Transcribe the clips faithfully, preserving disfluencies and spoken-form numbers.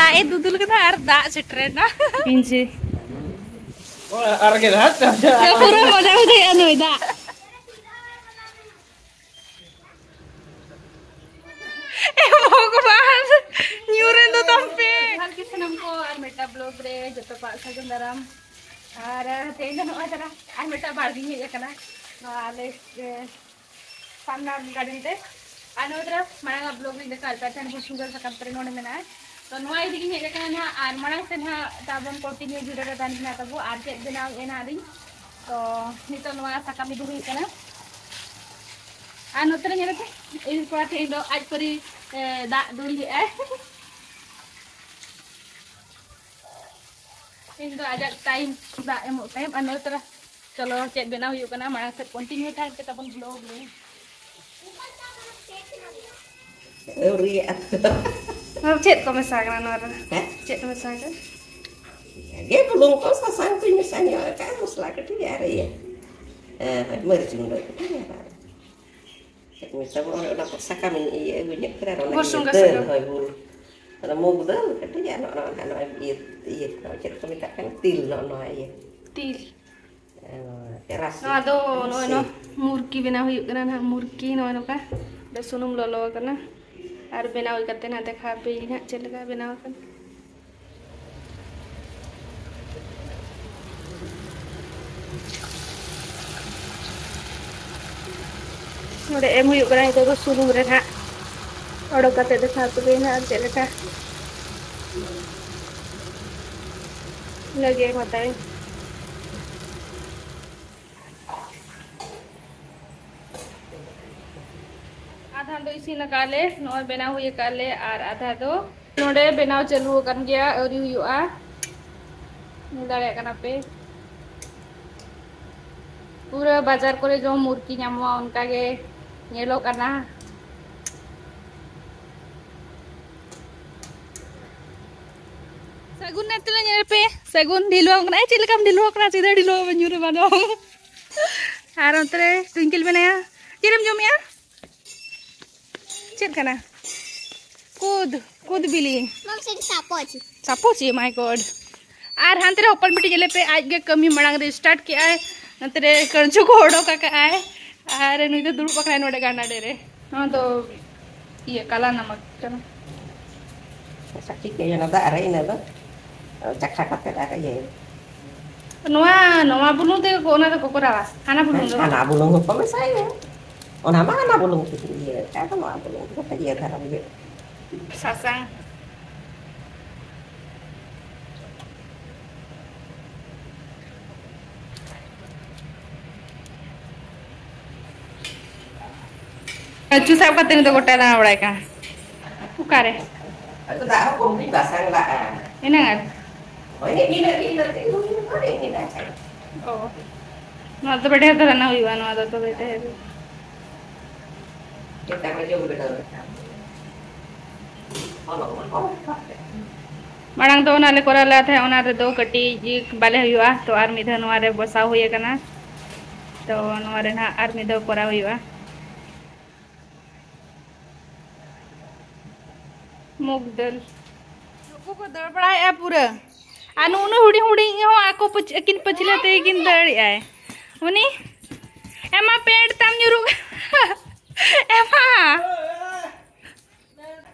ᱫᱟᱜ ᱮ ᱫᱩᱫᱩᱞ ᱠᱮᱫᱟ ᱟᱨ ᱫᱟᱜ ᱥᱮᱴᱮᱨᱮᱱᱟ᱾ ᱤᱧ ᱡᱮ ᱟᱨ ᱜᱮ ᱫᱟᱜ᱾ ᱯᱩᱨᱟᱹ ᱢᱚᱡᱟ ᱵᱩᱡᱷᱟᱹᱜᱼᱟ ᱱᱩᱭ ᱫᱟᱜ᱾ ᱮ ᱵᱷᱚᱜᱚᱵᱟᱱ, ᱧᱩᱨᱮᱱ ᱫᱚ ᱛᱟᱢ ᱯᱮ᱾ ᱡᱚᱦᱟᱨ ᱜᱮ ᱥᱟᱱᱟᱢ ᱠᱚ, ᱟᱨ ᱢᱤᱫᱴᱟᱝ vlog ᱨᱮ ᱡᱚᱛᱚ ᱠᱚᱣᱟᱜ ᱥᱟᱹᱜᱩᱱ ᱫᱟᱨᱟᱢ᱾ ᱟᱨ ᱛᱮᱦᱮᱧ ᱫᱚ ᱱᱚᱜᱼᱚᱭ ᱛᱟᱨᱟ ᱟᱨ ᱢᱤᱫᱴᱟᱝ ᱵᱟᱲᱜᱮᱧ ᱦᱮᱡ ᱟᱠᱟᱱᱟ, ᱱᱚᱣᱟ ᱟᱞᱮ, ᱮ, ᱥᱟᱢᱱᱟ garden ᱨᱮ᱾ ᱟᱨ ᱱᱚᱣᱟ ᱛᱟᱨᱟ ᱢᱟᱲᱟᱝ ᱟᱜ vlog ᱨᱤᱧ ᱫᱮᱠᱷᱟᱣ ᱞᱮᱫ ᱯᱮ ᱛᱟᱦᱮᱸᱫ, ᱵᱚᱥᱩᱱᱫᱚᱨ ᱥᱟᱠᱟᱢ ᱛᱟᱨᱟ ᱱᱚᱰᱮ ᱢᱮᱱᱟᱜᱼᱟ᱾ ᱛᱚ ᱱᱚᱣᱟ ᱤᱫᱤ ᱜᱤᱧ ᱦᱮᱡ ᱟᱠᱟᱱᱟ ᱱᱟᱦᱟᱜ, ᱟᱨ ᱢᱟᱲᱟᱝ ᱥᱮᱫ ᱱᱟᱦᱟᱜ ᱛᱟᱵᱚᱱ continue video ᱨᱮ ᱛᱟᱦᱮᱱ ᱠᱟᱱᱟ ᱛᱟᱵᱚ, ᱟᱨ ᱪᱮᱫ ᱵᱮᱱᱟᱣ ᱮᱱᱟ ᱟᱹᱞᱤᱧ᱾ ᱛᱚ ᱱᱤᱛᱚᱜ ᱱᱚᱣᱟ ᱥᱟᱠᱟᱢ ᱤᱫᱤ ᱦᱩᱭᱩᱜ ᱠᱟᱱᱟ᱾ ᱟᱨ ᱱᱚᱛᱮ ᱨᱮ ᱧᱮᱞ ᱯᱮ, ᱤᱧ ᱠᱚᱲᱟ ᱴᱷᱮᱱ ᱫᱚ ᱟᱡ ᱯᱟᱹᱨᱤ, ᱮ, ᱫᱟᱜ ᱫᱩᱞ ᱞᱮᱫᱟᱭ᱾ ᱤᱧ ᱫᱚ ᱟᱡᱟᱜ time ᱫᱟᱜ ᱮᱢᱚᱜ time᱾ ᱟᱨ ᱱᱚᱛᱮ ᱨᱮ ᱪᱚᱞᱚ ᱪᱮᱫ ᱵᱮᱱᱟᱣ ᱦᱩᱭᱩᱜ ᱠᱟᱱᱟ, ᱢᱟᱲᱟᱝ ᱥᱮᱫ continue ᱛᱟᱦᱮᱱ ᱯᱮ ᱛᱟᱵᱚᱱ vlog ᱨᱮ᱾ ᱟᱹᱣᱨᱤᱭᱟᱜᱼᱟ᱾ ᱱᱚᱣᱟ ᱪᱮᱫ ᱠᱚ ᱢᱮᱥᱟ ᱠᱟᱱᱟ ᱱᱚᱣᱟ ᱨᱮ? ᱦᱮᱸ? ᱪᱮᱫ ᱠᱚ ᱢᱮᱥᱟ ᱠᱟᱱᱟ? ᱤᱭᱟᱹ ᱜᱮ, ᱵᱩᱞᱩᱝ ᱠᱚ, ᱥᱟᱥᱟᱝ ᱠᱚᱧ ᱢᱮᱥᱟ ᱧᱚᱜ ᱟᱠᱟᱫᱼᱟ, ᱢᱚᱥᱞᱟ ᱠᱟᱹᱴᱤᱡ ᱟᱨ ᱤᱭᱟᱹ, ᱮᱸ, ᱢᱟᱹᱨᱤᱪ ᱜᱩᱸᱰᱟᱹ ᱠᱟᱹᱴᱤᱡ ᱟᱨ ᱪᱮᱫ ᱠᱚ ᱢᱮᱥᱟ ᱵᱚᱱ, ᱚᱱᱟ ᱠᱚ ᱥᱟᱠᱟᱢᱤᱧ ᱤᱭᱟᱹ ᱟᱹᱜᱩ ᱧᱚᱜ ᱠᱮᱫᱟ, ᱟᱨ ᱚᱱᱟ ᱵᱩᱥᱩᱝ ᱤᱭᱟᱹ ᱜᱷᱟᱥ ᱫᱟᱹᱞ, ᱥᱟᱠᱟᱢ᱾ ᱦᱳᱭ, ᱵᱩᱞ-, ᱚᱱᱟ ᱢᱩᱜᱽ ᱫᱟᱹᱞ ᱠᱟᱹᱴᱤᱡ, ᱟᱨ ᱱᱚᱜᱼᱚ ᱱᱚᱣᱟ ᱱᱟᱦᱟᱜ ᱱᱚᱜᱼᱚᱭ ᱤᱭᱟᱹ, ᱤᱭᱟᱹ, ᱪᱮᱫ ᱠᱚ ᱢᱮᱛᱟᱜ ᱠᱟᱱᱟ, ᱛᱤᱞ, ᱱᱚᱜᱼᱚ ᱱᱚᱣᱟ ᱤᱭᱟᱹ᱾ ᱛᱤᱞ᱾ ᱮᱸ, ᱨᱟᱥᱮ᱾ ᱱᱚᱣᱟ ᱫᱚ ᱱᱚᱜᱼᱚᱭ ᱨᱟᱥᱮ᱾ ᱱᱚᱣᱟ ᱢᱩᱨᱠᱤ ᱵᱮᱱᱟᱣ ᱦᱩᱭᱩᱜ ᱠᱟᱱᱟ ᱱᱟᱦᱟᱜ, ᱢᱩᱨᱠᱤ ᱱᱚᱜᱼᱚᱭ ᱱᱚᱝᱠᱟ᱾ ᱫᱚ ᱥᱩᱱᱩᱢ ᱞᱚᱞᱚ ᱟᱠᱟᱱᱟ᱾ ᱟᱨ ᱵᱮᱱᱟᱣ ᱠᱟᱛᱮ ᱱᱟᱦᱟᱜ ᱫᱮᱠᱷᱟᱣ ᱟᱯᱮᱭᱟᱹᱧ ᱱᱟᱦᱟᱜ ᱪᱮᱫ ᱞᱮᱠᱟ ᱵᱮᱱᱟᱣ ᱟᱠᱟᱱᱟ᱾ ᱱᱚᱰᱮ ᱮᱢ ᱦᱩᱭᱩᱜ ᱠᱟᱱᱟ ᱱᱤᱛᱚᱜ ᱫᱚ ᱥᱩᱱᱩᱢ ᱨᱮ ᱱᱟᱦᱟᱜ᱾ ᱚᱰᱚᱠ ᱠᱟᱛᱮ ᱫᱮᱠᱷᱟᱣ ᱟᱯᱮᱭᱟᱹᱧ ᱱᱟᱦᱟᱜ ᱪᱮᱫ ᱞᱮᱠᱟ᱾ ᱤᱱᱟᱹᱜᱮ ᱮᱢ ᱦᱟᱛᱟᱣᱟᱹᱧ᱾ ᱟᱫᱷᱟ ᱫᱚ ᱤᱥᱤᱱ ᱟᱠᱟᱫ ᱞᱮ, ᱱᱚᱜᱼᱚᱭ ᱵᱮᱱᱟᱣ ᱦᱩᱭ ᱟᱠᱟᱫ ᱞᱮ, ᱟᱨ ᱟᱫᱷᱟ ᱫᱚ ᱱᱚᱰᱮ ᱵᱮᱱᱟᱣ ᱪᱟᱹᱞᱩ ᱟᱠᱟᱱ ᱜᱮᱭᱟ, ᱟᱹᱣᱨᱤ ᱦᱩᱭᱩᱜᱼᱟ᱾ ᱧᱮᱞ ᱫᱟᱲᱮᱭᱟᱜ ᱠᱟᱱᱟ ᱯᱮ, ᱯᱩᱨᱟᱹ ᱵᱟᱡᱟᱨ ᱠᱚᱨᱮ ᱡᱮᱢᱚᱱ ᱢᱩᱨᱠᱤ ᱧᱟᱢᱚᱜᱼᱟ, ᱚᱱᱠᱟ ᱜᱮ ᱧᱮᱞᱚᱜ ᱠᱟᱱᱟ᱾ ᱥᱟᱹᱜᱩᱱ ᱱᱮᱛᱮ ᱧᱮᱞ ᱯᱮ, ᱥᱟᱹᱜᱩᱱ ᱰᱷᱤᱞᱣᱟᱹ ᱠᱟᱱᱟ᱾ ᱮ, ᱪᱮᱫ ᱞᱮᱠᱟᱢ ᱰᱷᱤᱞᱣᱟᱹ ᱠᱟᱱᱟ? ᱪᱮᱫᱟᱜ ᱰᱷᱤᱞᱣᱟᱹ ᱵᱟᱹᱧ ᱧᱩᱨ ᱮᱢᱟᱱᱚᱜ? ᱟᱨ ᱚᱱᱛᱮ ᱨᱮ ᱴᱩᱭᱤᱝᱠᱮᱞ ᱢᱮᱱᱟᱭᱟ᱾ ᱪᱮᱫ ᱮᱢ ᱡᱚᱢᱮᱜᱼᱟ? ᱪᱮᱫ ᱠᱟᱱᱟ? ᱠᱩᱫ᱾ ᱠᱩᱫ ᱵᱤᱞᱤ᱾ ᱢᱟᱢ ᱥᱮ ᱥᱟᱯᱚᱪ᱾ ᱥᱟᱯᱚᱪ, my God. ᱟᱨ ᱦᱟᱱᱛᱮ ᱨᱮ ᱦᱚᱯᱚᱱ ᱵᱤᱴᱤ ᱧᱮᱞᱮ ᱯᱮ, ᱟᱡ ᱜᱮ ᱠᱟᱹᱢᱤ ᱢᱟᱲᱟᱝ ᱨᱮ start ᱠᱮᱜᱼᱟᱭ᱾ ᱱᱚᱛᱮ ᱨᱮ ᱠᱟᱹᱲᱪᱩ ᱠᱚ ᱚᱰᱚᱠ ᱟᱠᱟᱜᱼᱟᱭ᱾ ᱟᱨ ᱱᱩᱭ ᱫᱚ ᱫᱩᱲᱩᱵ ᱟᱠᱟᱱᱟᱭ ᱱᱚᱰᱮ ᱜᱟᱱᱰᱟ ᱰᱮ ᱨᱮ᱾ ᱱᱚᱣᱟ ᱫᱚ ᱤᱭᱟᱹ, ᱠᱟᱞᱟ ᱱᱟᱢᱟᱠ ᱠᱟᱱᱟ᱾ ᱟᱪᱪᱷᱟ, ᱴᱷᱤᱠ ᱜᱮᱭᱟ, ᱚᱱᱟ ᱫᱟᱜ ᱨᱮ ᱤᱱᱟᱹ ᱫᱚ ᱪᱟᱠᱷᱟ ᱠᱟᱛᱮ ᱟᱨ ᱤᱭᱟᱹ᱾ ᱱᱚᱣᱟ, ᱱᱚᱣᱟ ᱵᱩᱞᱩᱝ ᱛᱮᱜᱮ ᱠᱚ, ᱚᱱᱟ ᱫᱚᱠᱚ ᱠᱚᱨᱟᱣᱟ, ᱦᱟᱱᱟ ᱵᱩᱞᱩᱝ ᱫᱚ ᱵᱟᱝ? ᱦᱟᱱᱟ ᱵᱩᱞᱩᱝ ᱦᱚᱸᱠᱚ ᱢᱮᱥᱟᱭᱟ᱾ ᱚᱱᱟ ᱢᱟ ᱦᱟᱱᱟ ᱵᱩᱞᱩᱝ ᱛᱮᱜᱮ ᱤᱭᱟᱹ, ᱟᱫᱚ ᱱᱚᱣᱟ ᱵᱩᱞᱩᱝ ᱛᱮᱫᱚ ᱤᱭᱟᱹ ᱫᱷᱟᱨᱟ ᱵᱩᱡᱷᱟᱹᱜᱼᱟ᱾ ᱥᱟᱥᱟᱝ᱾ ᱠᱟᱹᱪᱩ ᱥᱟᱵ ᱠᱟᱛᱮ ᱱᱤᱛᱚᱜ ᱜᱚᱴᱟᱭ ᱫᱟᱬᱟ ᱵᱟᱲᱟᱭ ᱠᱟᱱᱟ᱾ ᱚᱠᱟᱨᱮ? ᱟᱫᱚ ᱫᱟᱜ ᱦᱚᱸ ᱠᱚᱢ ᱜᱤᱧ ᱵᱟᱥᱟᱝ ᱞᱟᱜᱼᱟ᱾ ᱮᱱᱟᱝ ᱟᱨ? ᱦᱳᱭ, ᱤᱱᱟᱹᱜ ᱜᱮ, ᱤᱱᱟᱹᱜ ᱜᱮ ᱦᱩᱭᱩᱜᱼᱟ, ᱤᱱᱟᱹᱜ ᱜᱮ᱾ ᱚ᱾ ᱱᱚᱣᱟ ᱫᱚ ᱵᱟᱰᱟᱭ ᱫᱷᱟᱨᱟ ᱱᱟ ᱦᱩᱭᱩᱜᱼᱟ, ᱱᱚᱣᱟ ᱫᱚ ᱛᱚᱵᱮ ᱰᱷᱮᱨ᱾ ᱮᱴᱟᱜ ᱠᱚ ᱡᱚᱢ ᱵᱤᱰᱟᱹᱣ ᱞᱮᱠᱷᱟᱱ᱾ ᱚᱱᱟ ᱠᱚ ᱠᱟᱛᱮ᱾ ᱢᱟᱲᱟᱝ ᱫᱚ ᱚᱱᱟ ᱞᱮ ᱠᱚᱨᱟᱣ ᱞᱮᱫ ᱛᱟᱦᱮᱸᱫ, ᱚᱱᱟ ᱨᱮᱫᱚ ᱠᱟᱹᱴᱤᱡ ᱵᱟᱞᱮ ᱦᱩᱭᱩᱜᱼᱟ, ᱛᱚ ᱟᱨ ᱢᱤᱫ ᱫᱷᱟᱣ ᱱᱚᱣᱟ ᱨᱮ ᱵᱚᱥᱟᱣ ᱦᱩᱭ ᱟᱠᱟᱱᱟ᱾ ᱛᱚ ᱱᱚᱣᱟ ᱨᱮ ᱱᱟᱦᱟᱜ ᱟᱨ ᱢᱤᱫ ᱫᱷᱟᱣ ᱠᱚᱨᱟᱣ ᱦᱩᱭᱩᱜᱼᱟ᱾ ᱢᱩᱜᱽ ᱫᱟᱹᱞ᱾ ᱱᱩᱠᱩ ᱠᱚ ᱫᱟᱹᱲ ᱵᱟᱲᱟᱭᱮᱫᱼᱟ ᱯᱩᱨᱟᱹ᱾ ᱟᱨ ᱱᱩᱜᱼᱩ ᱱᱩᱭ ᱦᱩᱰᱤᱧ ᱦᱩᱰᱤᱧ ᱦᱚᱸ ᱟᱠᱚ ᱯᱟᱹᱪ-, ᱟᱹᱠᱤᱱ ᱯᱟᱹᱪᱷᱞᱟᱹ ᱛᱮᱜᱮ ᱠᱤᱱ ᱫᱟᱹᱲᱮᱜᱼᱟᱭ᱾ ᱩᱱᱤ, ᱮᱢᱟ ᱯᱮᱱᱴ ᱛᱟᱢ ᱧᱩᱨᱩᱜ ᱠᱟᱱᱟ᱾ ᱮᱢᱟ᱾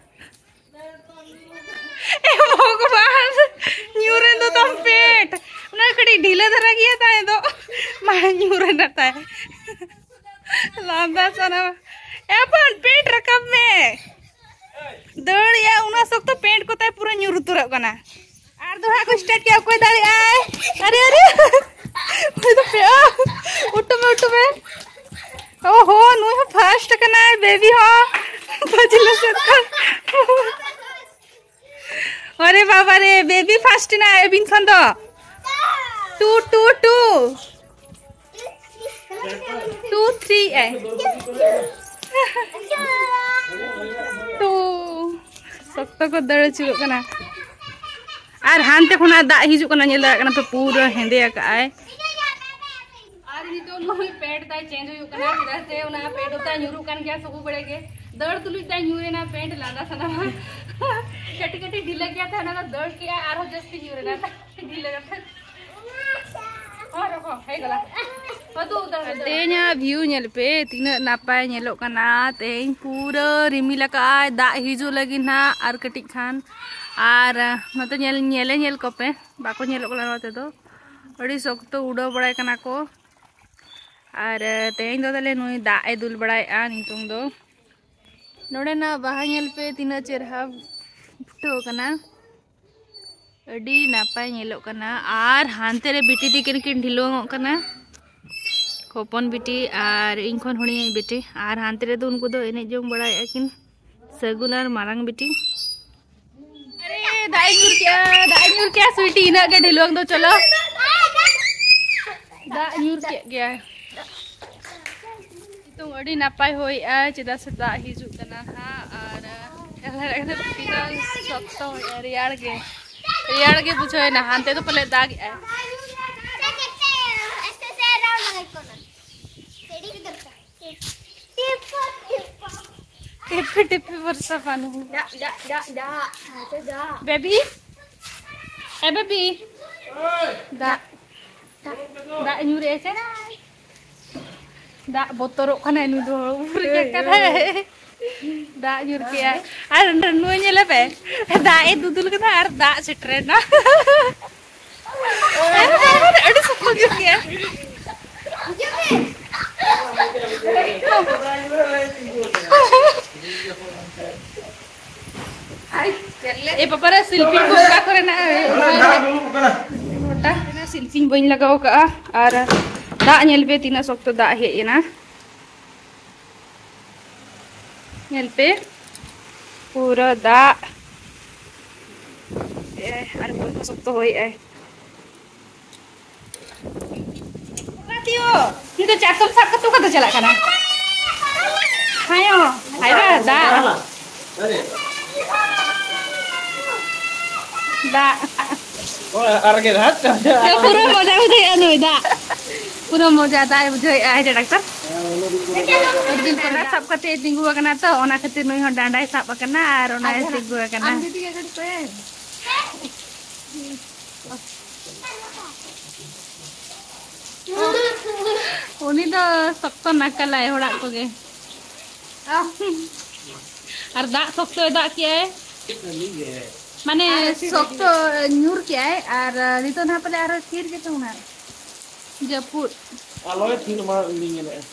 ᱮ ᱵᱷᱚᱜᱚᱵᱟᱱ, ᱧᱩᱨᱮᱱ ᱫᱚ ᱛᱟᱢ ᱯᱮᱱᱴ᱾ ᱚᱱᱟ ᱠᱟᱹᱴᱤᱡ ᱰᱷᱤᱞᱟᱹ ᱫᱷᱟᱨᱟ ᱜᱮᱭᱟ ᱛᱟᱭ ᱫᱚ᱾ ᱢᱟ ᱧᱩᱨᱮᱱᱟ ᱛᱟᱭ᱾ ᱞᱟᱸᱫᱟ ᱥᱟᱱᱟᱣᱟ᱾ ᱮ ᱵᱟᱱ, ᱯᱮᱱᱴ ᱨᱟᱠᱟᱵ ᱢᱮ᱾ ᱫᱟᱹᱲ ᱮᱜᱼᱟ, ᱩᱱᱟᱹᱜ ᱥᱚᱠᱛᱚ ᱯᱮᱱᱴ ᱠᱚᱛᱟᱭ ᱯᱩᱨᱟᱹ ᱧᱩᱨ ᱩᱛᱟᱹᱨᱚᱜ ᱠᱟᱱᱟ᱾ ᱟᱨ ᱫᱚᱦᱲᱟ ᱠᱚ start ᱠᱮᱜᱼᱟ, ᱚᱠᱚᱭ ᱫᱟᱲᱮᱭᱟᱜᱼᱟᱭ? ᱟᱨᱮ, ᱟᱨᱮ, ᱩᱱᱤ ᱫᱚ ᱯᱮ-, ᱚ, ᱩᱴᱩ ᱢᱮ, ᱩᱴᱩ ᱢᱮ᱾ ᱳᱦᱳ, ᱱᱩᱭ ᱦᱚᱸ first ᱠᱟᱱᱟᱭ, ᱵᱮᱵᱤ ᱦᱚᱸ᱾ ᱯᱟᱹᱪᱷᱞᱟᱹ ᱥᱮᱫ ᱠᱷᱚᱱ᱾ ᱟᱨᱮ ᱵᱟᱵᱟ ᱨᱮ, ᱵᱮᱵᱤ first ᱮᱱᱟᱭ ᱟᱹᱵᱤᱱ ᱠᱷᱚᱱ ᱫᱚ᱾ Two, two, two᱾ Two, three ᱮ᱾ Two᱾ ᱥᱚᱠᱛᱚ ᱠᱚ ᱫᱟᱹᱲ ᱟᱹᱪᱩᱨᱚᱜ ᱠᱟᱱᱟ᱾ ᱟᱨ ᱦᱟᱱᱛᱮ ᱠᱷᱚᱱᱟᱜ ᱫᱟᱜ ᱦᱤᱡᱩᱜ ᱠᱟᱱᱟ, ᱧᱮᱞ ᱫᱟᱲᱮᱭᱟᱜ ᱠᱟᱱᱟ ᱯᱮ, ᱯᱩᱨᱟᱹ ᱦᱮᱸᱫᱮ ᱟᱠᱟᱜᱼᱟᱭ᱾ ᱟᱨ ᱱᱤᱛᱚᱜ ᱱᱩᱭ ᱯᱮᱱᱴ ᱛᱟᱭ change ᱦᱩᱭᱩᱜ ᱠᱟᱱᱟ, ᱪᱮᱫᱟᱜ ᱥᱮ ᱚᱱᱟ ᱯᱮᱱᱴ ᱛᱟᱭ ᱧᱩᱨᱩᱜ ᱠᱟᱱ ᱜᱮᱭᱟ ᱥᱚᱵᱩ ᱵᱮᱲᱮ ᱜᱮ᱾ ᱫᱟᱹᱲ ᱛᱩᱞᱩᱡ ᱛᱟᱭ ᱧᱩᱨ ᱮᱱᱟ ᱯᱮᱱᱴ, ᱞᱟᱸᱫᱟ ᱥᱟᱱᱟᱣᱟ᱾ ᱠᱟᱹᱴᱤᱡ ᱠᱟᱹᱴᱤᱡ ᱰᱷᱤᱞᱟᱹ ᱜᱮᱭᱟ ᱛᱟᱦᱮᱸ, ᱚᱱᱟ ᱫᱚ ᱫᱟᱹᱲ ᱠᱮᱜᱼᱟ, ᱟᱨᱦᱚᱸ ᱡᱟᱹᱥᱛᱤ ᱧᱩᱨ ᱮᱱᱟ᱾ ᱰᱷᱤᱞᱟᱹ ᱠᱟᱛᱮ᱾ ᱦᱚᱸ, ᱨᱚᱠᱚ, ᱦᱮᱡ ᱜᱚᱞᱟ᱾ ᱦᱚᱸ, ᱫᱩ ᱩᱛᱟᱹᱨ ᱢᱮ, ᱫᱩ᱾ ᱛᱮᱦᱮᱧᱟᱜ ᱵᱷᱤᱭᱩ ᱧᱮᱞ ᱯᱮ, ᱛᱤᱱᱟᱹᱜ ᱱᱟᱯᱟᱭ ᱧᱮᱞᱚᱜ ᱠᱟᱱᱟ᱾ ᱛᱮᱦᱮᱧ ᱯᱩᱨᱟᱹ ᱨᱤᱢᱤᱞ ᱟᱠᱟᱜᱼᱟᱭ, ᱫᱟᱜ ᱦᱤᱡᱩᱜ ᱞᱟᱹᱜᱤᱫ ᱱᱟᱦᱟᱜ ᱟᱨ ᱠᱟᱹᱴᱤᱡ ᱠᱷᱟᱱ᱾ ᱟᱨ, ᱱᱚᱛᱮ ᱧᱮᱞ, ᱧᱮᱞᱮ ᱧᱮᱞ ᱠᱚᱯᱮ, ᱵᱟᱠᱚ ᱧᱮᱞᱚᱜ ᱠᱟᱱᱟ ᱱᱚᱛᱮ ᱫᱚ᱾ ᱟᱹᱰᱤ ᱥᱚᱠᱛᱚ ᱩᱰᱟᱹᱣ ᱵᱟᱲᱟᱭ ᱠᱟᱱᱟ ᱠᱚ᱾ ᱟᱨ, ᱛᱮᱦᱮᱧ ᱫᱚ ᱛᱟᱦᱞᱮ ᱱᱩᱭ ᱫᱟᱜ ᱮ ᱫᱩᱞ ᱵᱟᱲᱟᱭᱮᱫᱼᱟ ᱱᱤᱛᱚᱝ ᱫᱚ᱾ ᱱᱚᱰᱮᱱᱟᱜ ᱵᱟᱦᱟ ᱧᱮᱞ ᱯᱮ, ᱛᱤᱱᱟᱹᱜ ᱪᱮᱨᱦᱟ ᱯᱷᱩᱴᱟᱹᱣ ᱠᱟᱱᱟ, ᱟᱹᱰᱤ ᱱᱟᱯᱟᱭ ᱧᱮᱞᱚᱜ ᱠᱟᱱᱟ᱾ ᱟᱨ ᱦᱟᱱᱛᱮ ᱨᱮ ᱵᱤᱴᱤ ᱛᱤᱠᱤᱱ ᱠᱤᱱ ᱰᱷᱤᱞᱣᱟᱹᱝᱚᱜ ᱠᱟᱱᱟ, ᱦᱚᱯᱚᱱ ᱵᱤᱴᱤ ᱟᱨ ᱤᱧ ᱠᱷᱚᱱ ᱦᱩᱰᱤᱧᱤᱡ ᱵᱤᱴᱤ᱾ ᱟᱨ ᱦᱟᱱᱛᱮ ᱨᱮᱫᱚ ᱩᱱᱠᱩ ᱫᱚ ᱮᱱᱮᱡ ᱡᱚᱝ ᱵᱟᱲᱟᱭᱮᱫᱼᱟ ᱠᱤᱱ, ᱥᱟᱹᱜᱩᱱ ᱟᱨ ᱢᱟᱨᱟᱝ ᱵᱤᱴᱤ᱾ ᱟᱨᱮ, ᱫᱟᱜ ᱮ ᱧᱩᱨ ᱠᱮᱜᱼᱟ, ᱫᱟᱜ ᱮ ᱧᱩᱨ ᱠᱮᱜᱼᱟ, ᱥᱩᱭᱴᱤ, ᱤᱱᱟᱹᱜ ᱜᱮ ᱰᱷᱤᱞᱣᱟᱹᱝ ᱫᱚ, ᱪᱚᱞᱚ᱾ ᱫᱟᱜ ᱧᱩᱨ ᱠᱮᱫ ᱜᱮᱭᱟᱭ᱾ ᱥᱤᱛᱩᱝ ᱟᱹᱰᱤ ᱱᱟᱯᱟᱭ ᱦᱚᱭᱮᱜᱼᱟᱭ, ᱪᱮᱫᱟᱜ ᱥᱮ ᱫᱟᱜ ᱦᱤᱡᱩᱜ ᱠᱟᱱᱟ ᱦᱟᱸᱜ᱾ ᱟᱨ ᱧᱮᱞ ᱫᱟᱲᱮᱭᱟᱜ ᱠᱟᱱᱟ ᱛᱤᱱᱟᱹᱜ ᱥᱚᱠᱛᱚ ᱦᱚᱭᱮᱜᱼᱟᱭ, ᱨᱮᱭᱟᱲ ᱜᱮ, ᱨᱮᱭᱟᱲ ᱜᱮ ᱵᱩᱡᱷᱟᱹᱣ ᱮᱱᱟ᱾ ᱦᱟᱱᱛᱮ ᱫᱚ ᱯᱟᱞᱮ ᱫᱟᱜ ᱮᱜᱼᱟᱭ᱾ ᱴᱤᱯᱤ ᱴᱤᱯᱤ ᱵᱚᱨᱥᱟ ᱯᱟᱱᱦᱩ᱾ ᱫᱟᱜ, ᱫᱟᱜ, ᱫᱟᱜ, ᱫᱟᱜ, ᱦᱟᱛᱮ ᱫᱟᱜ᱾ ᱵᱮᱵᱤ? ᱮ ᱵᱮᱵᱤ? ᱫᱟᱜ, ᱫᱟᱜ, ᱫᱟᱜ ᱧᱩᱨᱮᱜᱼᱟ ᱥᱮ? ᱫᱟᱜ ᱵᱚᱛᱚᱨᱚᱜ ᱠᱟᱱᱟᱭ ᱱᱩᱭ ᱫᱚ, ᱩᱯᱷᱩᱨ ᱠᱟᱱᱟᱭ᱾ ᱫᱟᱜ ᱧᱩᱨ ᱠᱮᱜᱼᱟᱭ᱾ ᱟᱨ ᱱᱩᱭ ᱧᱮᱞᱮ ᱯᱮ, ᱫᱟᱜ ᱮ ᱫᱩᱫᱩᱞ ᱠᱟᱫᱟ ᱟᱨ ᱫᱟᱜ ᱥᱮᱴᱮᱨᱮᱱᱟ᱾ ᱟᱹᱰᱤ ᱥᱚᱠᱛᱚ ᱧᱩᱨ ᱠᱮᱜᱼᱟ᱾ ᱮ ᱵᱟᱵᱟ ᱨᱮ, ᱥᱤᱞᱯᱤᱧ ᱠᱚ ᱚᱠᱟ ᱠᱚᱨᱮᱱᱟᱜ ᱦᱩᱭᱩᱜ ᱠᱟᱱᱟ? ᱜᱚᱴᱟ ᱥᱤᱞᱯᱤᱧ ᱵᱟᱹᱧ ᱞᱟᱜᱟᱣ ᱠᱟᱜᱼᱟ᱾ ᱟᱨ ᱫᱟᱜ ᱧᱮᱞ ᱯᱮ, ᱛᱤᱱᱟᱹᱜ ᱥᱚᱠᱛᱚ ᱫᱟᱜ ᱦᱮᱡ ᱮᱱᱟ᱾ ᱧᱮᱞ ᱯᱮ, ᱯᱩᱨᱟᱹ ᱫᱟᱜ᱾ ᱮ, ᱟᱨ ᱵᱚᱞ ᱠᱚ ᱥᱚᱠᱛᱚ ᱦᱚᱭᱮᱜᱼᱟᱭ᱾ ᱱᱤᱛᱚᱜ ᱪᱟᱛᱚᱢ ᱥᱟᱵ ᱠᱟᱛᱮ ᱚᱠᱟ ᱫᱚ ᱪᱟᱞᱟᱜ ᱠᱟᱱᱟ? ᱦᱟᱭᱚ, ᱦᱟᱭᱚ, ᱫᱟᱜ᱾ ᱫᱟᱜ᱾ ᱟᱨ ᱜᱮ ᱫᱟᱜ᱾ ᱯᱩᱨᱟᱹ ᱢᱚᱡᱟ ᱵᱩᱡᱷᱟᱹᱣᱮᱜᱼᱟ ᱱᱩᱭ ᱫᱟᱜ᱾ ᱯᱩᱨᱟᱹ ᱢᱚᱡᱟ ᱫᱟᱜ ᱮ ᱵᱩᱡᱷᱟᱹᱣᱮᱜᱼᱟ, ᱦᱮᱸ ᱥᱮ ᱰᱟᱠᱛᱟᱨ? ᱟᱹᱰᱤ ᱫᱤᱱ ᱯᱚᱨᱮ ᱥᱟᱵ ᱠᱟᱛᱮ ᱛᱤᱸᱜᱩ ᱟᱠᱟᱱᱟ ᱛᱚ, ᱚᱱᱟ ᱠᱷᱟᱹᱛᱤᱨ ᱱᱩᱭ ᱦᱚᱸ ᱰᱟᱸᱰᱟᱭ ᱥᱟᱵ ᱟᱠᱟᱱᱟ ᱟᱨ ᱚᱱᱟᱭ ᱛᱤᱸᱜᱩ ᱟᱠᱟᱱᱟ᱾ ᱩᱱᱤ ᱫᱚ ᱥᱚᱠᱛᱚ ᱱᱟᱠᱟᱞᱟᱭ ᱦᱚᱲᱟᱜ ᱠᱚᱜᱮ᱾ ᱟᱨ ᱫᱟᱜ ᱥᱚᱠᱛᱚᱭ ᱫᱟᱜ ᱠᱮᱜᱼᱟᱭ, ᱢᱟᱱᱮ ᱥᱚᱠᱛᱚ ᱧᱩᱨ ᱠᱮᱜᱼᱟᱭ᱾ ᱟᱨ ᱱᱤᱛᱚᱜ ᱱᱟᱦᱟᱜ ᱯᱟᱞᱮ ᱟᱨᱦᱚᱸ ᱛᱷᱤᱨ ᱜᱮ ᱪᱚᱝ ᱱᱟᱦᱟᱜ ᱡᱟᱹᱯᱩᱫ᱾ ᱟᱞᱚᱭ ᱛᱷᱤᱨ ᱢᱟ, ᱤᱧ ᱧᱮᱞᱮᱫᱼᱟ᱾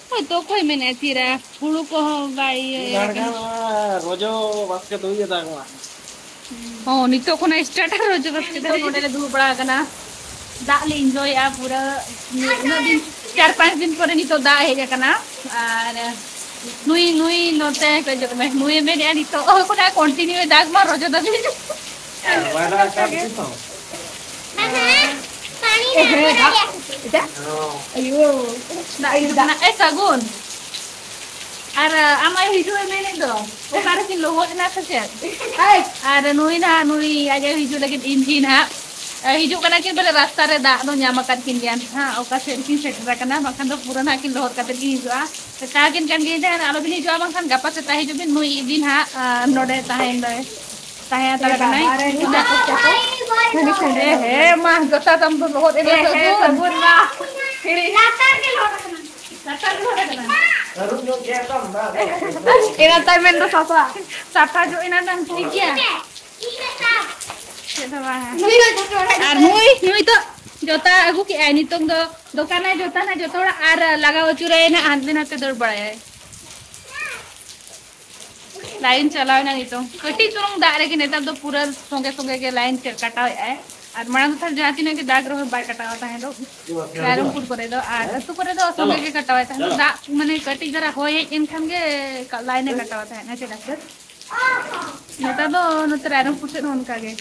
ᱦᱳᱭ ᱛᱚ, ᱚᱠᱚᱭ ᱢᱮᱱᱮᱫᱼᱟ ᱛᱷᱤᱨᱟ? ᱦᱩᱲᱩ ᱠᱚᱦᱚᱸ ᱵᱟᱭ ᱤᱭᱟᱹ ᱟᱠᱟᱱᱟ᱾ ᱨᱚᱡᱚ ᱵᱟᱥᱠᱮ ᱫᱚ ᱤᱭᱟᱹ ᱫᱟᱜᱽ ᱢᱟ᱾ ᱦᱚᱸ, ᱱᱤᱛᱚᱜ ᱠᱷᱚᱱᱟᱜ start ᱨᱚᱡᱚ ᱵᱟᱥᱠᱮ ᱫᱚ᱾ ᱱᱚᱰᱮ ᱞᱮ ᱫᱩᱲᱩᱵ ᱵᱟᱲᱟ ᱟᱠᱟᱱᱟ, ᱫᱟᱜ ᱞᱮ enjoyᱮᱫᱼᱟ ᱯᱩᱨᱟᱹ᱾ ᱩᱱᱟᱹᱜ ᱫᱤᱱ, ᱪᱟᱨ ᱯᱟᱸᱪ ᱫᱤᱱ ᱯᱚᱨᱮ ᱱᱤᱛᱚᱜ ᱫᱟᱜ ᱦᱮᱡ ᱟᱠᱟᱱᱟ᱾ ᱟᱨ ᱱᱩᱭ, ᱱᱩᱭ ᱱᱚᱛᱮ ᱠᱚᱭᱚᱜ ᱢᱮ, ᱱᱩᱭᱮ ᱢᱮᱱᱮᱫᱼᱟ ᱱᱤᱛᱚᱜ ᱠᱷᱚᱱᱟᱜ continue ᱫᱟᱜᱽ ᱢᱟ ᱨᱚᱡᱚ ᱫᱷᱟᱹᱵᱤᱡ᱾ ᱵᱟᱭ ᱫᱟᱜ ᱟᱠᱟᱫ ᱜᱮ ᱛᱚ᱾ ᱮ, ᱦᱮᱸ, ᱫᱟᱜ, ᱮᱴᱟᱜ? ᱚ᱾ ᱟᱭᱳ, ᱫᱟᱜ ᱦᱤᱡᱩᱜ ᱠᱟᱱᱟ᱾ ᱮ, ᱥᱟᱹᱜᱩᱱ᱾ ᱟᱨ, ᱟᱢ ᱟᱭᱳ ᱦᱤᱡᱩᱜ ᱮ ᱢᱮᱱᱮᱫ ᱫᱚ, ᱚᱠᱟ ᱨᱮᱠᱤᱱ ᱞᱚᱦᱚᱫ ᱮᱱᱟ ᱥᱮ ᱪᱮᱫ? ᱟᱨ ᱱᱩᱭ ᱱᱟᱦᱟᱜ, ᱱᱩᱭ ᱟᱡ ᱟᱭᱳ ᱦᱤᱡᱩᱜ ᱞᱟᱹᱜᱤᱫ ᱤᱧ ᱡᱷᱤ ᱱᱟᱦᱟᱜ᱾ ᱮ, ᱦᱤᱡᱩᱜ ᱠᱟᱱᱟ ᱠᱤᱱ ᱵᱚᱞᱮ, ᱨᱟᱥᱛᱟ ᱨᱮ ᱫᱟᱜ ᱫᱚ ᱧᱟᱢ ᱟᱠᱟᱫ ᱠᱤᱱ ᱜᱮᱭᱟ ᱱᱟᱦᱟᱜ, ᱚᱠᱟ ᱥᱮᱫ ᱨᱮᱠᱤᱱ ᱥᱮᱴᱮᱨ ᱟᱠᱟᱱᱟ, ᱵᱟᱠᱷᱟᱱ ᱫᱚ ᱯᱩᱨᱟᱹ ᱱᱟᱦᱟᱜ ᱠᱤᱱ ᱞᱚᱦᱚᱫ ᱠᱟᱛᱮ ᱠᱤᱱ ᱦᱤᱡᱩᱜᱼᱟ᱾ ᱢᱮᱛᱟ ᱠᱤᱱ ᱠᱟᱱ ᱜᱤᱭᱟᱹᱧ ᱛᱟᱦᱮᱱ, ᱟᱞᱚᱵᱤᱱ ᱦᱤᱡᱩᱜᱼᱟ, ᱵᱟᱝᱠᱷᱟᱱ ᱜᱟᱯᱟ ᱥᱮᱛᱟᱜ ᱦᱤᱡᱩᱜ ᱵᱤᱱ, ᱱᱩᱭ ᱤᱫᱤ ᱱᱟᱦᱟᱜ, ᱟᱨ ᱱᱚᱰᱮ ᱛᱟᱦᱮᱱ ᱫᱚᱭ᱾ ᱛᱟᱦᱮᱸ ᱦᱟᱛᱟᱲ ᱠᱟᱱᱟᱭ᱾ ᱦᱮᱸ, ᱦᱮᱸ, ᱢᱟ, ᱡᱚᱛᱟ ᱛᱟᱢ ᱫᱚ ᱞᱚᱦᱚᱫ ᱮᱱᱟ, ᱦᱮᱸ, ᱦᱮᱸ, ᱥᱟᱹᱜᱩᱱ᱾ ᱥᱟᱹᱜᱩᱱ ᱢᱟ᱾ ᱞᱟᱛᱟᱨ ᱜᱮ ᱞᱚᱦᱚᱫ ᱟᱠᱟᱱᱟ᱾ ᱞᱟᱛᱟᱨ ᱜᱮ ᱞᱚᱦᱚᱫ ᱟᱠᱟᱱᱟ᱾ ᱟᱹᱨᱩᱵ ᱧᱚᱜ ᱜᱮᱭᱟ ᱛᱚ, ᱚᱱᱟ ᱫᱚ᱾ ᱮᱱᱟ ᱛᱟᱭ ᱢᱮᱱ ᱫᱚ ᱥᱟᱯᱷᱟ᱾ ᱥᱟᱯᱷᱟ ᱡᱚᱜ ᱮᱱᱟ ᱱᱟᱝ, ᱴᱷᱤᱠ ᱜᱮᱭᱟ᱾ ᱪᱮᱫ ᱦᱚᱸ ᱵᱟᱝᱟ᱾ ᱱᱩᱭ ᱦᱚᱸ ᱡᱚᱛᱚ ᱦᱚᱲᱟᱜ ᱟᱨ ᱱᱩᱭ, ᱱᱩᱭ ᱫᱚ ᱡᱚᱛᱟ ᱟᱹᱜᱩ ᱠᱮᱜᱼᱟᱭ, ᱱᱤᱛᱚᱝ ᱫᱚ ᱫᱚᱠᱟᱱᱟᱭ ᱡᱚᱛᱟ ᱱᱟᱜ ᱡᱚᱛᱚ ᱦᱚᱲᱟᱜ ᱟᱨ ᱞᱟᱜᱟᱣ ᱟᱹᱪᱩᱨᱟᱭ ᱱᱟᱜ, ᱦᱟᱱᱛᱮ ᱱᱟᱛᱮ ᱫᱟᱹᱲ ᱵᱟᱲᱟᱭᱟᱭ᱾ ᱞᱟᱭᱤᱱ ᱪᱟᱞᱟᱣ ᱮᱱᱟ ᱱᱤᱛᱚᱝ᱾ ᱠᱟᱹᱴᱤᱡ ᱪᱩᱞᱩᱝ ᱫᱟᱜ ᱨᱮᱜᱮ ᱱᱮᱛᱟᱨ ᱫᱚ ᱯᱩᱨᱟᱹ ᱥᱚᱸᱜᱮ ᱥᱚᱸᱜᱮ ᱜᱮ ᱞᱟᱭᱤᱱ ᱪᱮᱫ ᱠᱟᱴᱟᱣᱮᱫ ᱟᱭ᱾ ᱟᱨ ᱢᱟᱲᱟᱝ ᱫᱚ ᱛᱟᱦᱞᱮ ᱡᱟᱦᱟᱸ ᱛᱤᱱᱟᱹᱜ ᱜᱮ ᱫᱟᱜᱽ ᱨᱮᱦᱚᱸ ᱵᱟᱭ ᱠᱟᱴᱟᱣᱟ ᱛᱟᱦᱮᱸ ᱫᱚ᱾ ᱨᱟᱭᱨᱚᱝᱯᱩᱨ ᱠᱚᱨᱮ ᱫᱚ, ᱟᱨ ᱟᱹᱛᱩ ᱠᱚᱨᱮ ᱫᱚ ᱥᱚᱸᱜᱮ ᱜᱮ ᱠᱟᱴᱟᱣᱟᱭ ᱛᱟᱦᱮᱸ ᱫᱚ᱾ ᱫᱟᱜ ᱢᱟᱱᱮ ᱠᱟᱹᱴᱤᱡ ᱫᱷᱟᱨᱟ ᱦᱚᱭ ᱦᱮᱡ ᱮᱱ ᱠᱷᱟᱱ ᱜᱮ ᱞᱟᱭᱤᱱᱮ ᱠᱟᱴᱟᱣᱟ ᱛᱟᱦᱮᱸᱫ, ᱦᱮᱸ ᱪᱮ ᱰᱟᱠᱛᱟᱨ? ᱱᱮᱛᱟᱨ ᱫᱚ ᱱᱚᱛᱮ ᱨᱟᱭᱨᱚᱝᱯᱩᱨ ᱥᱮᱫ ᱦᱚᱸ ᱚᱱᱠᱟ ᱜᱮ᱾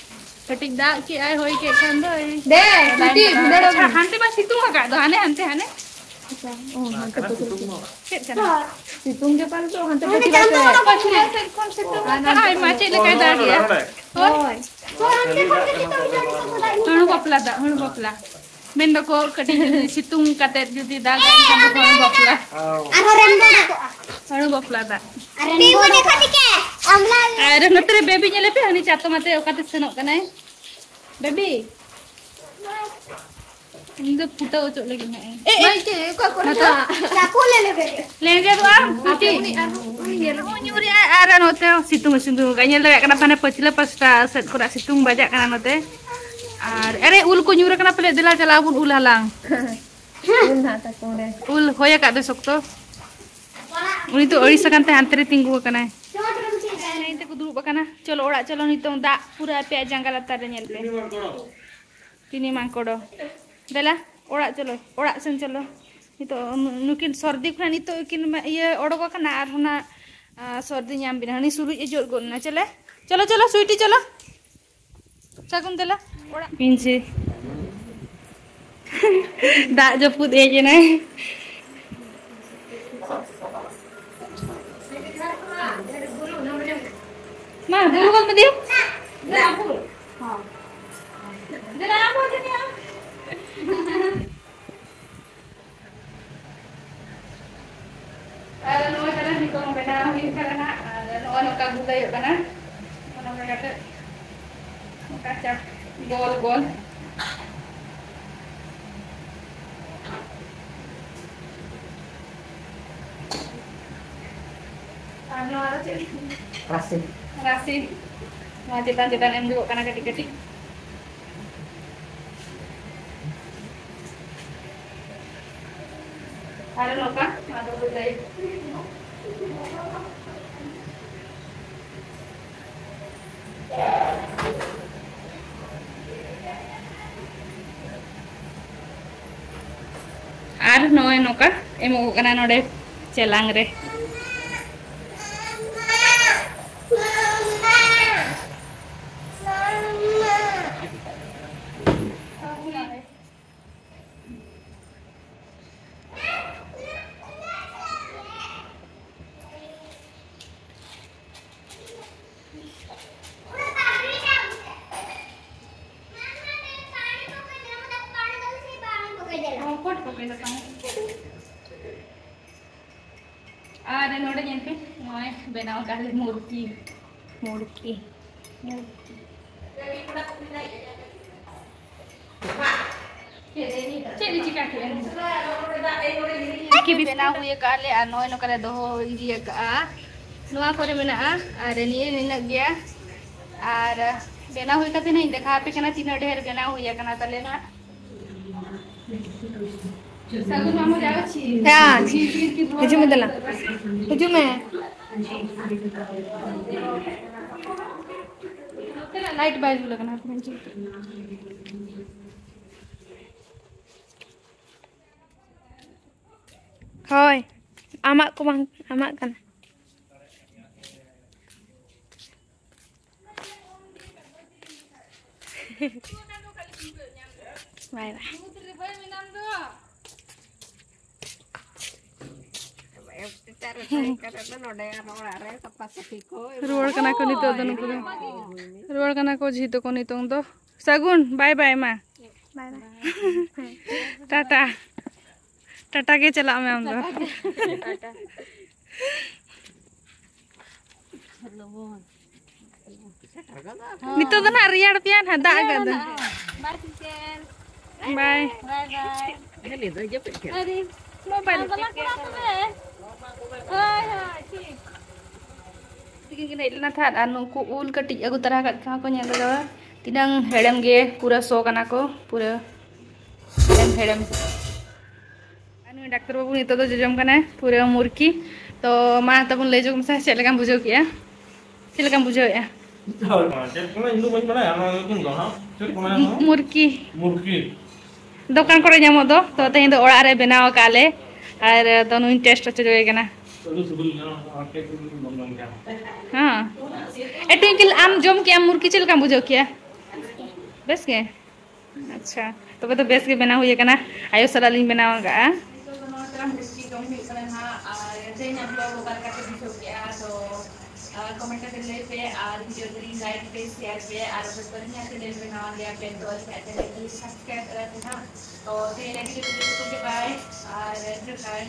ᱠᱟᱹᱴᱤᱡ ᱫᱟᱜ ᱠᱮᱜᱼᱟᱭ, ᱦᱚᱭ ᱠᱮᱫ ᱠᱷᱟᱱ ᱫᱚᱭ᱾ ᱫᱮ, ᱞᱟᱭᱤᱱ ᱪᱷᱩᱴᱤ, ᱠᱟᱴᱟᱣ᱾ ᱵᱷᱤᱸᱫᱟᱹᱲ ᱟᱪᱪᱷᱟ, ᱟᱹᱜᱩ᱾ ᱦᱟᱱᱛᱮ ᱢᱟ ᱥᱤᱛᱩᱝ ᱟᱠᱟᱫ ᱫᱚ, ᱦᱟᱱᱮ ᱦᱟᱱᱛᱮ, ᱦᱟᱱᱮ᱾ ᱟᱪᱪᱷᱟ, ᱚ, ᱦᱟᱱᱛᱮ ᱯᱟᱪᱷᱮ ᱥᱤᱛᱩᱝ ᱢᱟ᱾ ᱪᱮᱫ ᱠᱟᱱᱟ? ᱥᱤᱛᱩᱝ ᱜᱮ ᱯᱟᱞᱮ ᱪᱚ, ᱦᱟᱱᱛᱮ ᱦᱟᱱᱮ ᱯᱟᱪᱷᱮ ᱪᱟᱸᱫᱚ ᱯᱟᱪᱷᱮ᱾ ᱨᱟᱠᱟᱵ ᱥᱮᱫ ᱠᱷᱚᱱ ᱥᱤᱛᱩᱝ ᱟᱨ ᱟᱠᱟᱫ᱾ ᱱᱚᱛᱮ ᱟᱭ ᱢᱟ, ᱪᱮᱫ ᱞᱮᱠᱟᱭ ᱫᱟᱜᱮᱜᱼᱟ? ᱦᱳᱭ᱾ ᱦᱳᱭ᱾ ᱦᱳᱭ, ᱦᱟᱱᱛᱮ ᱠᱷᱚᱱ ᱜᱮ ᱥᱤᱛᱩᱝ ᱧᱟᱢ ᱠᱟᱫᱟ ᱤᱧ ᱦᱚᱸ᱾ ᱦᱟᱹᱬᱩ ᱵᱟᱯᱞᱟ ᱫᱟᱜ, ᱦᱟᱹᱬᱩ ᱵᱟᱯᱞᱟ᱾ ᱢᱮᱱ ᱫᱚᱠᱚ ᱠᱟᱹᱴᱤᱡ ᱡᱩᱫᱤ ᱥᱤᱛᱩᱝ ᱠᱟᱛᱮ ᱡᱩᱫᱤ ᱫᱟᱜᱟᱭ ᱮᱱᱠᱷᱟᱱ ᱫᱚ ᱦᱚᱲ ᱵᱟᱯᱞᱟ᱾ ᱟᱨᱦᱚᱸ ᱨᱮᱱᱵᱳ ᱩᱰᱩᱠᱚᱜᱼᱟ᱾ ᱦᱚᱲ ᱵᱟᱯᱞᱟ ᱫᱟᱜ᱾ ᱟᱨ ᱨᱮᱱᱵᱳ ᱩᱰᱩᱠᱚᱜᱼᱟ᱾ ᱟᱨ ᱱᱚᱛᱮ ᱨᱮ ᱵᱮᱵᱤ ᱧᱮᱞᱮ ᱯᱮ, ᱦᱟᱹᱱᱤ ᱪᱟᱛᱚᱢ ᱟᱛᱮ ᱚᱠᱟᱛᱮ ᱥᱮᱱᱚᱜ ᱠᱟᱱᱟᱭ᱾ ᱵᱮᱵᱤ᱾ ᱤᱧ ᱫᱚ ᱯᱷᱩᱴᱟᱹᱣ ᱚᱪᱚᱜ ᱞᱟᱹᱜᱤᱫ ᱦᱟᱸᱜ ᱤᱧ᱾ ᱮ, ᱮ, ᱢᱟᱹᱭ, ᱪᱮᱫ, ᱚᱠᱟ ᱠᱚᱨᱮ ᱢᱟᱛᱚ? ᱪᱟᱠᱩ ᱞᱮ ᱞᱮᱵᱮᱫ᱾ ᱞᱮᱸᱡᱮᱫᱚᱜᱼᱟ, ᱟᱯᱮ ᱩᱱᱤ ᱟᱨᱦᱚᱸ ᱩᱱᱤ ᱧᱮᱞ ᱢᱮ᱾ ᱧᱩᱨᱮᱜᱼᱟᱭ ᱟᱨ ᱱᱚᱛᱮ ᱦᱚᱸ ᱥᱤᱛᱩᱝ ᱦᱚᱸ ᱥᱤᱛᱩᱝ ᱟᱠᱟᱫ᱾ ᱧᱮᱞ ᱫᱟᱲᱮᱭᱟᱜ ᱠᱟᱱᱟ ᱯᱮ, ᱦᱟᱱᱮ ᱯᱟᱹᱪᱷᱞᱟᱹ ᱯᱟᱥᱴᱟ ᱥᱮᱫ ᱠᱷᱚᱱᱟᱜ ᱥᱤᱛᱩᱝ ᱵᱟᱡᱟᱜ ᱠᱟᱱᱟ ᱱᱚᱛᱮ᱾ ᱟᱨ ᱟᱨᱮ, ᱩᱞ ᱠᱚ ᱧᱩᱨ ᱟᱠᱟᱱᱟ ᱯᱟᱞᱮ, ᱫᱮᱞᱟ ᱪᱟᱞᱟᱜ ᱟᱵᱚᱱ ᱩᱞ ᱦᱟᱞᱟᱝ᱾ ᱩᱞ ᱱᱟᱦᱟᱜ ᱛᱟᱠᱚ ᱚᱸᱰᱮ᱾ ᱩᱞ ᱦᱚᱭ ᱟᱠᱟᱫ ᱫᱚᱭ ᱥᱚᱠᱛᱚ᱾ ᱩᱱᱤ ᱫᱚ ᱟᱹᱲᱤᱥ ᱟᱠᱟᱱ ᱛᱮ ᱦᱟᱱᱛᱮ ᱨᱮ ᱛᱤᱸᱜᱩ ᱟᱠᱟᱱᱟᱭ᱾ ᱞᱟᱭᱤᱱ ᱛᱮᱠᱚ ᱫᱩᱲᱩᱵ ᱟᱠᱟᱱᱟ᱾ ᱪᱚᱞᱚ ᱚᱲᱟᱜ ᱪᱚᱞᱚ ᱱᱤᱛᱚᱝ, ᱫᱟᱜ ᱯᱩᱨᱟᱹ ᱟᱯᱮᱭᱟᱜ ᱡᱟᱸᱜᱟ ᱞᱟᱛᱟᱨ ᱨᱮ ᱧᱮᱞ ᱯᱮ᱾ ᱛᱤᱱᱤ ᱢᱟᱝᱠᱚᱲᱚ᱾ ᱫᱮᱞᱟ, ᱚᱲᱟᱜ ᱪᱚᱞᱚ, ᱚᱲᱟᱜ ᱥᱮᱱ ᱪᱚᱞᱚ᱾ ᱱᱤᱛᱚᱜ ᱱᱩ-, ᱱᱩᱠᱤᱱ ᱥᱚᱨᱫᱤ ᱠᱷᱚᱱᱟᱜ ᱱᱤᱛᱚᱜ ᱠᱤᱱ ᱢᱟ-, ᱤᱭᱟᱹ ᱚᱰᱚᱠ ᱟᱠᱟᱱᱟ ᱟᱨ ᱚᱱᱟ, ᱟ, ᱥᱚᱨᱫᱤ ᱧᱟᱢ ᱵᱤᱱᱟ᱾ ᱦᱟᱹᱱᱤ ᱥᱩᱞᱩᱡ ᱮ ᱡᱳᱨ ᱜᱚᱫ ᱮᱱᱟ᱾ ᱪᱚᱞᱮ, ᱪᱚᱞᱚ, ᱪᱚᱞᱚ, ᱥᱩᱭᱴᱤ, ᱪᱚᱞᱚ᱾ ᱥᱟᱹᱜᱩᱱ ᱫᱮᱞᱟ, ᱚᱲᱟᱜ᱾ ᱤᱧ ᱡᱮ ᱫᱟᱜ ᱡᱟᱹᱯᱩᱫ ᱦᱮᱡ ᱮᱱᱟᱭ᱾ ᱢᱟ, ᱫᱩᱞ ᱜᱚᱫ ᱢᱮ ᱫᱤᱭᱟ᱾ ᱫᱮᱞᱟ, ᱟᱢ ᱦᱚᱸ ᱫᱮᱞᱟ, ᱟᱢ ᱦᱚᱸ᱾ ᱟᱨ ᱱᱚᱜᱼᱚᱭ ᱛᱟᱦᱞᱮ ᱱᱤᱛᱚᱝ ᱵᱮᱱᱟᱣ ᱦᱩᱭᱩᱜ ᱠᱟᱱᱟ ᱱᱟᱦᱟᱜ᱾ ᱟᱨ ᱱᱚᱜᱼᱚᱭ ᱱᱚᱝᱠᱟ ᱜᱩᱸᱰᱟᱹᱭᱚᱜ ᱠᱟᱱᱟ᱾ ᱚᱱᱟ ᱠᱚ ᱠᱟᱛᱮ ᱱᱚᱝᱠᱟ ᱪᱟᱯ ᱜᱳᱞ ᱜᱳᱞ᱾ ᱟᱨ ᱱᱚᱣᱟ ᱫᱚ ᱪᱮᱫ? ᱨᱟᱥᱮ᱾ ᱨᱟᱥᱮ᱾ ᱱᱚᱣᱟ ᱪᱮᱛᱟᱱ ᱪᱮᱛᱟᱱ ᱮᱢ ᱦᱩᱭᱩᱜ ᱠᱟᱱᱟ ᱠᱟᱹᱴᱤᱡ ᱠᱟᱹᱴᱤᱡ᱾ ᱟᱨ ᱱᱚᱝᱠᱟ, ᱱᱚᱣᱟ ᱫᱚ ᱜᱩᱸᱰᱟᱹᱭ᱾ ᱟᱨ ᱱᱚᱜᱼᱚᱭ ᱱᱚᱝᱠᱟ ᱮᱢᱚᱜᱚᱜ ᱠᱟᱱᱟ ᱱᱚᱰᱮ ᱪᱮᱞᱟᱝ ᱨᱮ᱾ ᱟᱨ ᱱᱚᱰᱮ ᱧᱮᱞ ᱯᱮ, ᱱᱚᱜᱼᱚᱭ ᱵᱮᱱᱟᱣ ᱟᱠᱟᱫ ᱞᱮ ᱢᱩᱨᱛᱤ, ᱢᱩᱨᱛᱤ, ᱢᱩᱨᱛᱤ᱾ ᱪᱮᱫ ᱮ ᱪᱤᱠᱟ ᱠᱮᱫᱼᱟ? ᱵᱮᱱᱟᱣ ᱦᱩᱭ ᱟᱠᱟᱫ ᱞᱮ ᱟᱨ ᱱᱚᱜᱼᱚᱭ ᱱᱚᱝᱠᱟ ᱞᱮ ᱫᱚᱦᱚ ᱤᱫᱤ ᱟᱠᱟᱫᱼᱟ᱾ ᱱᱚᱣᱟ ᱠᱚᱨᱮ ᱢᱮᱱᱟᱜᱼᱟ ᱟᱨ ᱱᱤᱭᱟᱹ ᱱᱤᱱᱟᱹᱜ ᱜᱮᱭᱟ᱾ ᱟᱨ ᱵᱮᱱᱟᱣ ᱦᱩᱭ ᱠᱟᱛᱮ ᱱᱟᱜ ᱤᱧ ᱫᱮᱠᱷᱟᱣ ᱟᱯᱮ ᱠᱟᱱᱟ ᱛᱤᱱᱟᱹᱜ ᱰᱷᱮᱨ ᱵᱮᱱᱟᱣ ᱦᱩᱭ ᱟᱠᱟᱱᱟ ᱛᱟᱞᱮ ᱱᱟᱜ᱾ ᱥᱟᱹᱜᱩᱱ ᱢᱟᱢᱟ ᱡᱟᱣ ᱪᱷᱤ᱾ ᱦᱮᱸ᱾ ᱦᱤᱡᱩᱜ ᱢᱮ ᱫᱮᱞᱟ᱾ ᱦᱤᱡᱩᱜ ᱢᱮ᱾ ᱞᱟᱭᱤᱴ ᱵᱟᱭ ᱡᱩᱞ ᱟᱠᱟᱱᱟ, ᱦᱟᱯᱮ ᱡᱩᱞ ᱠᱟᱜ᱾ ᱦᱳᱭ, ᱟᱢᱟᱜ ᱠᱚ ᱵᱟᱝ, ᱟᱢᱟᱜ ᱠᱟᱱᱟ᱾ ᱵᱟᱭ ᱵᱟᱭ᱾ ᱨᱩᱣᱟᱹᱲ ᱠᱟᱱᱟ ᱠᱚ ᱱᱤᱛᱚᱜ ᱫᱚ ᱱᱩᱠᱩ ᱫᱚ᱾ ᱨᱩᱣᱟᱹᱲ ᱠᱟᱱᱟ ᱠᱚ ᱡᱷᱤ ᱛᱟᱠᱚ ᱱᱤᱛᱚᱝ ᱫᱚ᱾ ᱥᱟᱹᱜᱩᱱ, ᱵᱟᱭ ᱵᱟᱭ ᱢᱟ᱾ ᱵᱟᱭ ᱵᱟᱭ᱾ ᱴᱟᱴᱟ᱾ ᱴᱟᱴᱟ ᱜᱮ ᱪᱟᱞᱟᱜ ᱢᱮ ᱟᱢ ᱫᱚ᱾ ᱱᱤᱛᱚᱜ ᱫᱚ ᱱᱟᱦᱟᱜ ᱨᱮᱭᱟᱲ ᱯᱮᱭᱟ ᱱᱟᱦᱟᱜ, ᱫᱟᱜ ᱟᱠᱟᱫ ᱫᱚ᱾ ᱵᱟᱭ᱾ ᱵᱟᱭ ᱵᱟᱭ᱾ ᱟᱹᱰᱤ ᱢᱳᱵᱟᱭᱤᱞ ᱵᱟᱞᱟ ᱠᱚᱲᱟ ᱛᱚᱵᱮ᱾ ᱦᱳᱭ, ᱦᱳᱭ, ᱴᱷᱤᱠ᱾ ᱛᱤᱠᱤᱱ ᱠᱤᱱ ᱦᱮᱡ ᱞᱮᱱᱟ ᱛᱟᱦᱮᱸᱫ, ᱟᱨ ᱱᱩᱠᱩ ᱩᱞ ᱠᱟᱹᱴᱤᱡ ᱟᱹᱜᱩ ᱛᱟᱨᱟ ᱟᱠᱟᱫ ᱠᱚᱣᱟ ᱠᱚ, ᱧᱮᱞ ᱞᱟᱜᱟᱣᱟ ᱛᱤᱱᱟᱹᱝ ᱦᱮᱲᱮᱢ ᱜᱮ, ᱯᱩᱨᱟᱹ ᱥᱚ ᱠᱟᱱᱟ ᱠᱚ, ᱯᱩᱨᱟᱹ ᱦᱮᱲᱮᱢ ᱦᱮᱲᱮᱢ᱾ ᱟᱨ ᱱᱩᱭ ᱰᱟᱠᱛᱟᱨ ᱵᱟᱹᱵᱩ ᱱᱤᱛᱚᱜ ᱫᱚ ᱡᱚᱡᱚᱢ ᱠᱟᱱᱟᱭ ᱯᱩᱨᱟᱹ ᱢᱩᱨᱠᱤ᱾ ᱛᱚ ᱢᱟ ᱛᱟᱵᱚᱱ ᱞᱟᱹᱭ ᱧᱚᱜ ᱢᱮᱥᱮ, ᱪᱮᱫ ᱞᱮᱠᱟᱢ ᱵᱩᱡᱷᱟᱹᱣ ᱠᱮᱜᱼᱟ? ᱪᱮᱫ ᱞᱮᱠᱟᱢ ᱵᱩᱡᱷᱟᱹᱣᱮᱫᱼᱟ? ᱪᱮᱫ ᱠᱟᱱᱟ ᱤᱧ ᱫᱚ ᱵᱟᱹᱧ ᱵᱟᱲᱟᱭᱟ, ᱚᱱᱟ ᱧᱩᱛᱩᱢ ᱫᱚ ᱦᱟᱸᱜ ᱪᱮᱫ ᱠᱚ ᱢᱮᱱᱟ? ᱢᱩᱨᱠᱤ᱾ ᱢᱩᱨᱠᱤ᱾ ᱫᱚᱠᱟᱱ ᱠᱚᱨᱮ ᱧᱟᱢᱚᱜ ᱫᱚ, ᱛᱚ ᱛᱮᱦᱮᱧ ᱫᱚ ᱚᱲᱟᱜ ᱨᱮ ᱵᱮᱱᱟᱣ ᱟᱠᱟᱫ ᱞᱮ, ᱟᱨ ᱫᱚ ᱱᱩᱭ ᱴᱮᱥᱴ ᱦᱚᱪᱚ ᱜᱮ ᱠᱟᱱᱟ᱾ ᱟᱹᱰᱤ ᱥᱤᱵᱤᱞ ᱜᱮᱭᱟ, ᱚᱱᱟ ᱠᱮᱠ ᱡᱚᱢ ᱡᱚᱢ ᱜᱮᱭᱟ᱾ ᱦᱮᱸ᱾ ᱮ ᱴᱩᱭᱝᱠᱤᱞ, ᱟᱢ ᱡᱚᱢ ᱠᱮᱜᱼᱟᱢ ᱢᱩᱨᱠᱤ, ᱪᱮᱫ ᱞᱮᱠᱟᱢ ᱵᱩᱡᱷᱟᱹᱣ ᱠᱮᱜᱼᱟ? ᱵᱮᱥ ᱜᱮ? ᱟᱪᱪᱷᱟ, ᱛᱚᱵᱮ ᱫᱚ ᱵᱮᱥ ᱜᱮ ᱵᱮᱱᱟᱣ ᱦᱩᱭ ᱟᱠᱟᱱᱟ, ᱟᱭᱳ ᱥᱟᱞᱟᱜ ᱞᱤᱧ ᱵᱮᱱᱟᱣ ᱟᱠᱟᱫᱼᱟ᱾ ᱱᱤᱛᱚᱜ ᱫᱚ ᱱᱚᱣᱟ ᱛᱟᱭᱚᱢ ᱢᱩᱨᱠᱤ ᱡᱚᱢ ᱦᱩᱭᱩᱜ ᱠᱟᱱᱟ ᱱᱟᱦᱟᱜ, ᱟᱨ ᱛᱮᱦᱮᱧᱟᱜ vlog ᱚᱠᱟ ᱞᱮᱠᱟ ᱯᱮ ᱵᱩᱡᱷᱟᱹᱣ ᱠᱮᱜᱼᱟ? ᱛᱚ ᱠᱚᱢᱮᱱᱴ ᱠᱟᱛᱮ ᱞᱟᱹᱭ ᱯᱮ, ᱟᱨ ᱵᱷᱤᱰᱤᱭᱳ ᱫᱚ ᱞᱟᱭᱤᱠ ᱯᱮ, ᱥᱮᱭᱟᱨ ᱯᱮ, ᱟᱨ ᱚᱠᱚᱭ ᱠᱚ ᱱᱤᱭᱟᱹ ᱪᱮᱱᱮᱞ ᱨᱮ ᱱᱟᱣᱟ ᱜᱮᱭᱟ ᱯᱮ ᱛᱚ ᱟᱞᱮᱭᱟᱜ ᱪᱮᱱᱮᱞ ᱫᱚ ᱥᱟᱵᱥᱠᱨᱟᱭᱤᱵ ᱫᱟᱲᱮᱭᱟᱜ ᱯᱮ ᱦᱟᱸᱜ᱾ ᱛᱚ ᱛᱮᱦᱮᱧ ᱞᱟᱹᱜᱤᱫ ᱫᱚ ᱵᱟᱭ, ᱟᱨ ᱡᱚᱦᱟᱨ᱾